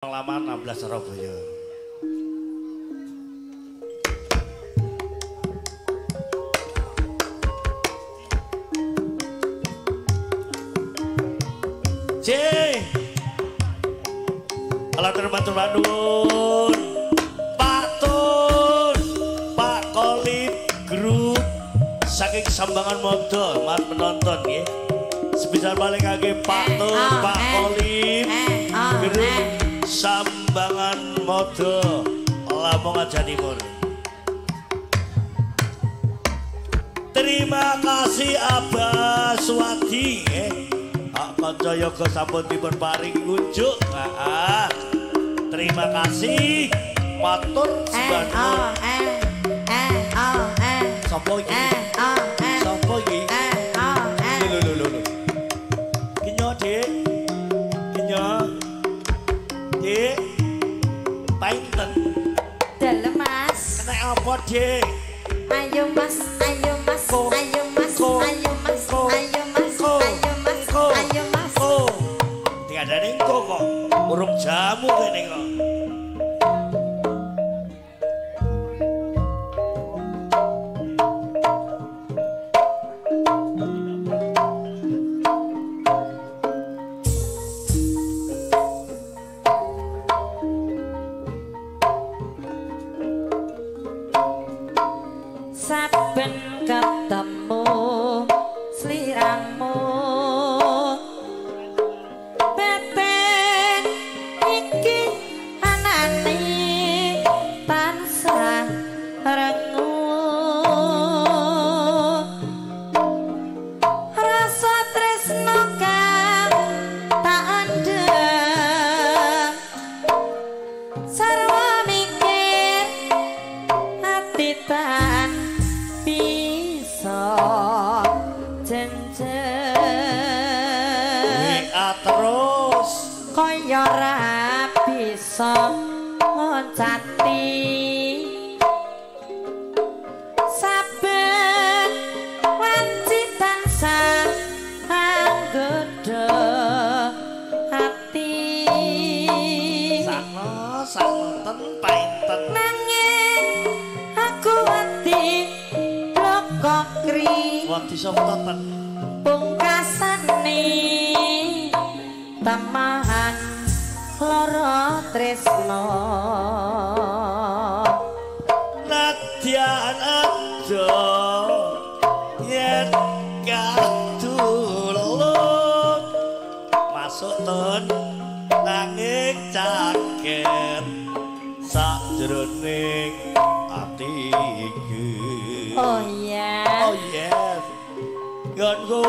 Lama 16 Surabaya. C. Alat matur nuwun. Pak Tun, Pak Kolip Grup saking Sambangan Modo, mat menonton nggih. Sebisa balik kangge Pak Tun, Pak Kolip Grup Sambangan Modo, Lamongan Jawa Timur. Terima kasih Abah Suwadi. Pak Kanca Yoga sampun dipun paring unjuk. Terima kasih. Matur sembah nuwun. Sopo iki? Sopo iki? Lho lho lho lho. Kinyo, Dik. Kinyo. Dik. Painten. Dalem, Mas. Kena apa, Dik? Ayo, Mas, ayo, Mas, ayo, Mas, ayo, Mas, ayo, Mas, ayo, Mas, ayo, Mas. Dikandani engko kok. Urung jamu kene kok. Saben ketemu sliramu beten iki anane tansah rengu rasa tresno kang tak andheng sarwa mikir ati tan bisa jenjen WA terus kaya ora bisa ngoncati saben wanci tansah anggodha ati sakno sakno ten painten nanging aku ati kri wedi sapa ten pungkasane tamahan lara tresno nadyan aja yen kadulung masuk ten nanging caket sajroning ati iki. Oh iya. Oh yes. Nggonku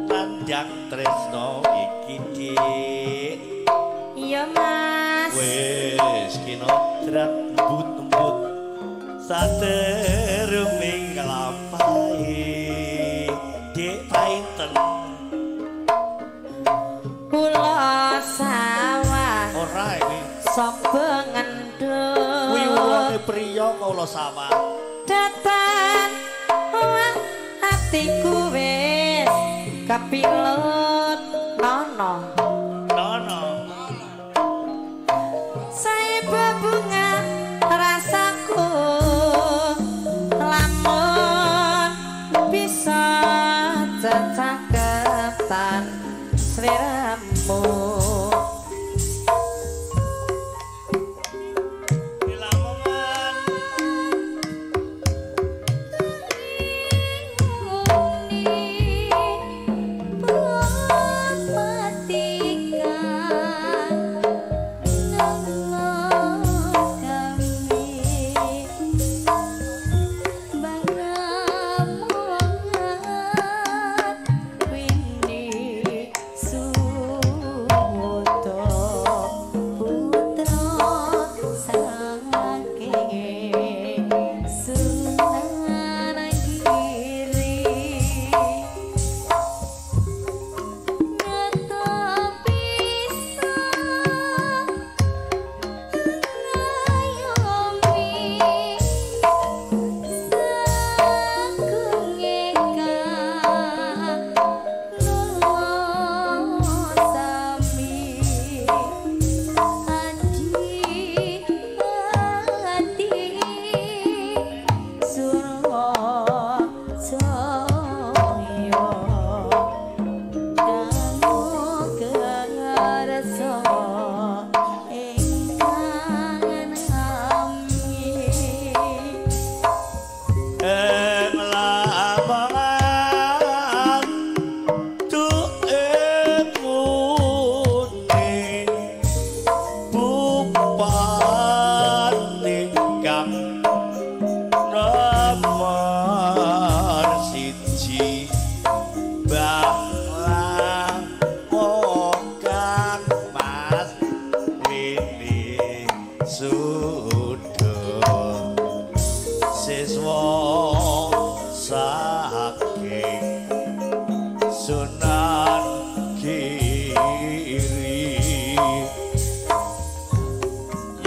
nandang tresno iki, Dik. Iya, Mas. Wis kinodrat mbut-mbut saderuming nglampahi. Dik painten. Kula sawah. Ora iki. Sapa ngendut. Kuwi wulane priya kula sawah. Datan atiku wis kapilut nono. Nono. Sae bebunga rasaku lamun bisa cecaketan sliramu. Di Lamongan. Mati.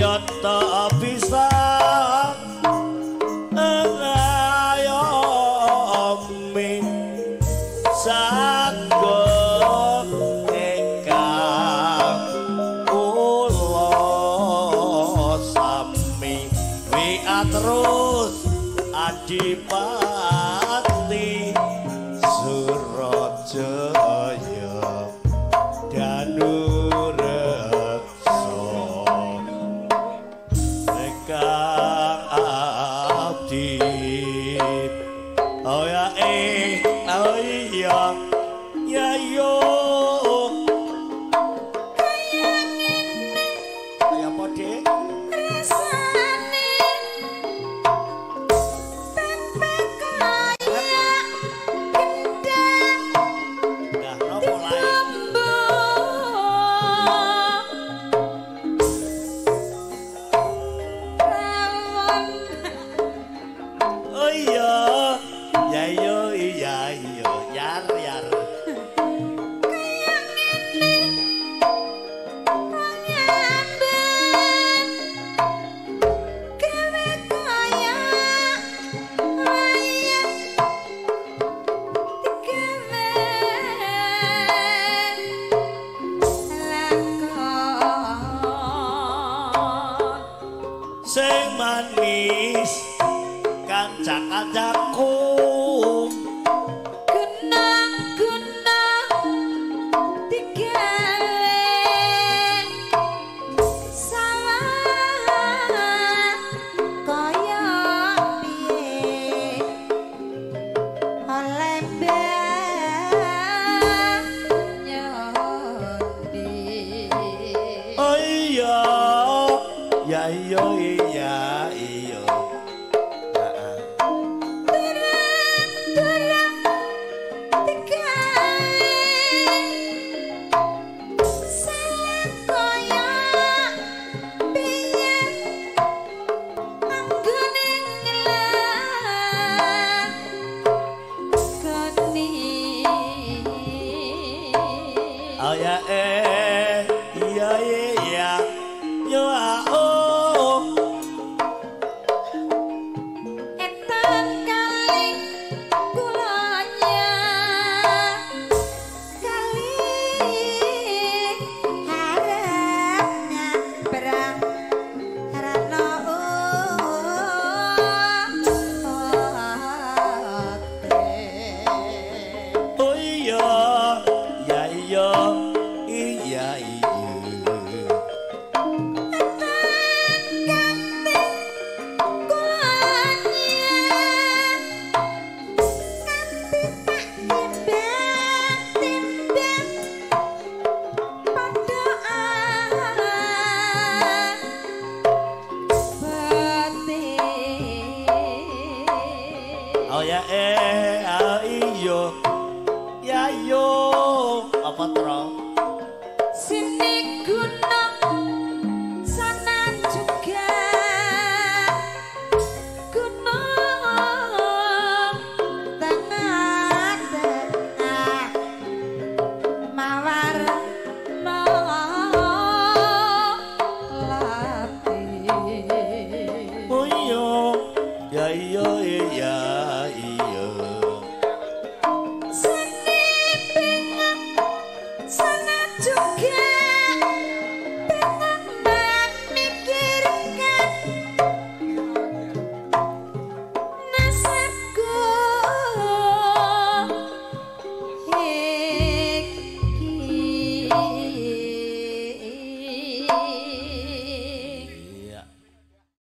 Yata bisa ngayomi sago ingkang kula sami wi'a terus Adipati Surajaya Danureksa ingkang abdi. Oh ya eh oh iya ya yo Kaya ngene ya apa Dik rasane tempe kaya gendang Nah nopo lae ditombo rawon. Oh iya ya yo iya iya yar yar Kaya ngene wong amben gawe kaya wayah digawe lakon sing manis kanca-kancaku gunang-gunang digawe sawah kaya piye oleh banyondi. Oh iya ya iya